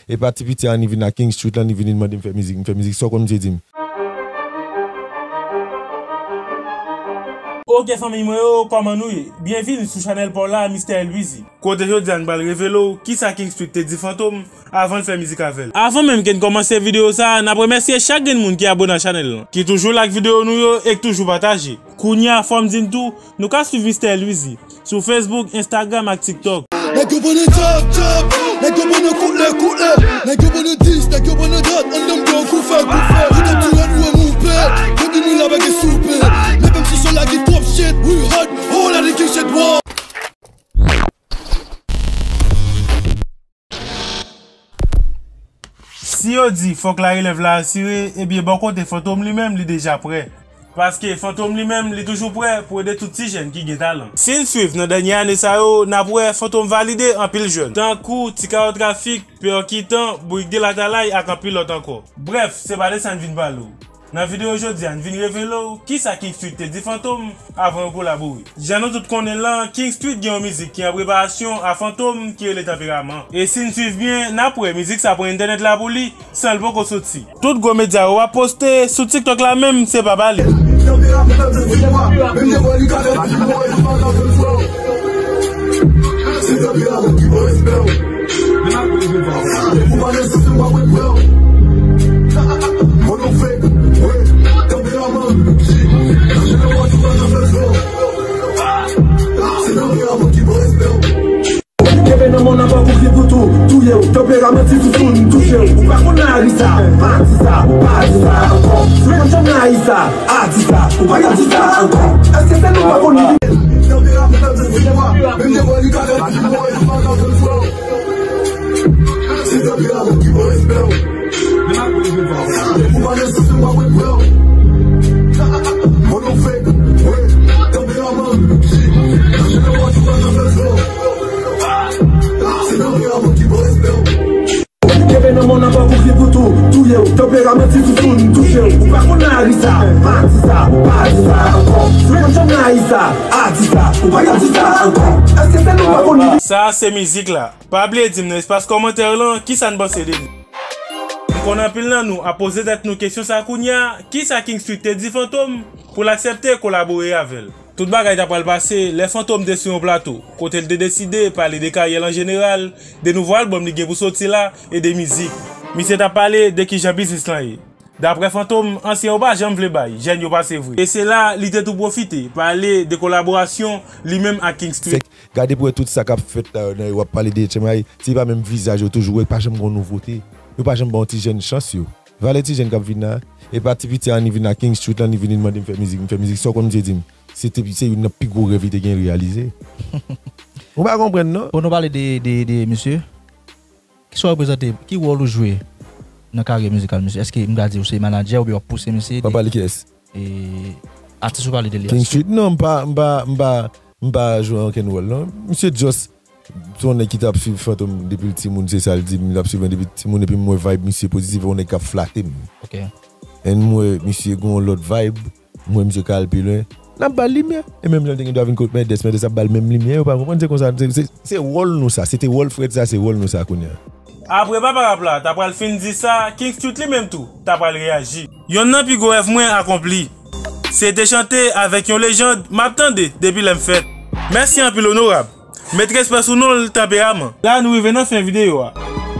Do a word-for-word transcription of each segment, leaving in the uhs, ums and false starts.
E pa ti piti a, li vin nan King Street lan, li vin, li mande m fè mizik, m fè mizik, sa w konn misye di m? Ok, fanmiy mwen yo, kòman nou ye? Byenvini sou chanèl pa w la, Mistè Louizy. Kote jodi a n pral revele w kisa King Street te di Fantom avan l fè mizik avè l. Avan menm ke n kòmanse videyo sa a, n ap remèsye chak grenn moun ki abone a chanèl lan, ki toujou like videyo nou yo e ki toujou pataje. Kounye a, fò m di n tou, nou ka swiv Mistè Louizy sou Facebook, Instagram ak TikTok. Nèg yo pran nan djab, djab. Nèg yo pran nan kout lè, kout lè. Nèg yo pran nan dis, nèg yo pran nan dòt. Anndan m pran kou fè, kou fè. Yo t ap di rad nou wè nou pè. Depi nou la pa gen soupe. Men menm si son la gen twòp shit, we hot. Whole lot of king shit, wow. Si yo di fòk larelèv la asire, ebyen bò kote Fantom li menm li deja prè. Paske Fantom li menm li toujou prè pou ede tout ti jèn ki gen talan. Si n swiv nan dènye ane sa yo, n ap wè Fantom valide anpil jèn, tankou Ti Kawo Trafik, Pè Kitan, Bourik de Latalay ak anpil lòt ankò. Brèf, se pa de sa n vin pale w. Nan videyo jodi a, n vin revele w kisa King Street te di Fantom avan yo kolabore. Jan nou tout konnen l lan, King Street gen yon mizik ki an preparasyon a Fantom ki rele Tanperaman. E si n swiv byen, n ap wè mizik sa pran entènèt la pou li san l poko soti. Tout gwo medya yo ap poste, sou TikTok la menm, se pa pale. Kenbe nan men w nan bò pou vye goutou, touye w. Tanperaman ti sousoun, touche w. Ou pa konn Larisa, pa di sa, pa di sa ankò. Ou pa konn Larisa, a di sa, ou pa ka di sa ankò. Èske se nou pa konn li? Kenbe nan men w nan bò pou vye goutou, touye w. Tanperaman ti sousoun, touche w. Ou pa konn Larisa, pa di sa, pa di sa ankò. Ou pa konn Larisa, a di sa, ou pa ka di sa ankò. Èske se nou pa konn li? Sa a se mizik la. Pa bliye di m nan espas kòmantè lan kisa n panse de li. M konn anpil nan nou ap poze tèt nou kesyon sa kounye a, kisa King Street te di Fantom pou l aksepte kolabore avè l? Tout bagay ta pral pase lè Fantom te sou yon plato, kote l te deside pale de karyè l an jeneral, de nouvo albòm li gen pou soti la, e de mizik. Misye t ap pale de kijan biznis lan ye. Daprè Fantom, ansyen yo pa janm vle bay, jèn yo pase vre. E se la, li te tou pwofite pale de kolaborasyon li menm ak King Street. Fèk gade pou wè tout sa k ap fèt la, nan yo ap pale de H M I, se pa menm vizaj yo toujou wè, pa janm gen yon nouvote. Yo pa janm ba yon ti jèn chans yo. Valè ti jèn k ap vin la, e pa ti piti a, li vin nan King Street lan, li vin, li mande m fè mizik, m fè mizik, sa w konn misye di m? Se te, se youn nan pi gwo rèv li te gen reyalize. Ou pa konprann, non? Pou nou pale de, de, de misye, kisa w reprezante, ki wòl ou jwe nan karyè mizikal misye? Èske m ka di w se manadjè oubyen w ap pouse misye? W ap pale kiyès? E, atis ou pale de li a. King Street, non, m pa, m pa, m pa, m pa jwe okenn wòl, non. Misye just se yon nèg ki t ap swiv Fantom depi l timoun, se sa l di m, l ap swiv mwen depi timoun, epi m wè vibe misye pozitif, yon nèg k ap flate m. Ok. And m wè misye gen yon lòt vibe, m wè misye ka al pi lwen. N ap ba l limyè. E menm jan l te gen dwa vin kot Mendes, Mendes ap ba l menm limyè, yo pa konprann, se konsa, se, se, se wòl nou sa, se te wòl Fred sa, se wòl nou sa kounye a. Apre papa rap la ta pral fin di sa, King Street li menm tou ta pral reyaji. Yonn nan pi gwo rèv mwen akonpli. Se te chante avèk yon lejand m ap tande depi lè m fèt. Mèsi anpil onorab. Met respè sou non l, Tanperaman. La nou rive nan fen videyo a.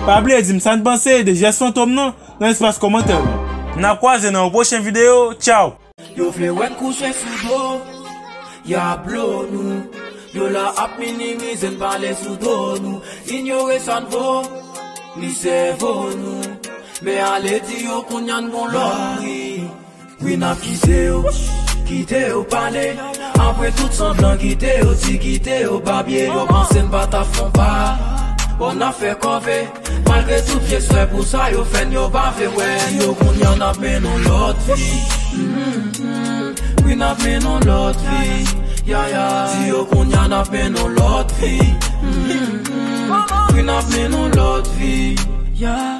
Pa bliye di m sa n panse de jès Fantom nan nan espas kòmantè yo. N ap kwaze nan yon pwochen videyo. Tchaw! Yo vle wè n kouche sou do, y ap blo nou. Yo la ap minimize n, pale sou do nou, inyore sa n vo, ni sèvo nou. Men ale di yo kounye a n gon lòt pri. Wi, n ap kite yo, kite yo pale. Apre tout sanblan, kite yo di, kite yo babye. Yo panse n pa t ap fon pa, bon, n ap fè kòve. Malgre tout vye swè pou sa yo fè n, yo pa vle wè n. Di yo kounye a n ap mennen yon lòt vi. Mm, mm. Wi, n ap mennen yon lòt vi. Ya, ya. Di yo kounye a n ap mennen yon lòt vi. Mm, mm. Wi, n ap mennen yon lòt vi. Ya.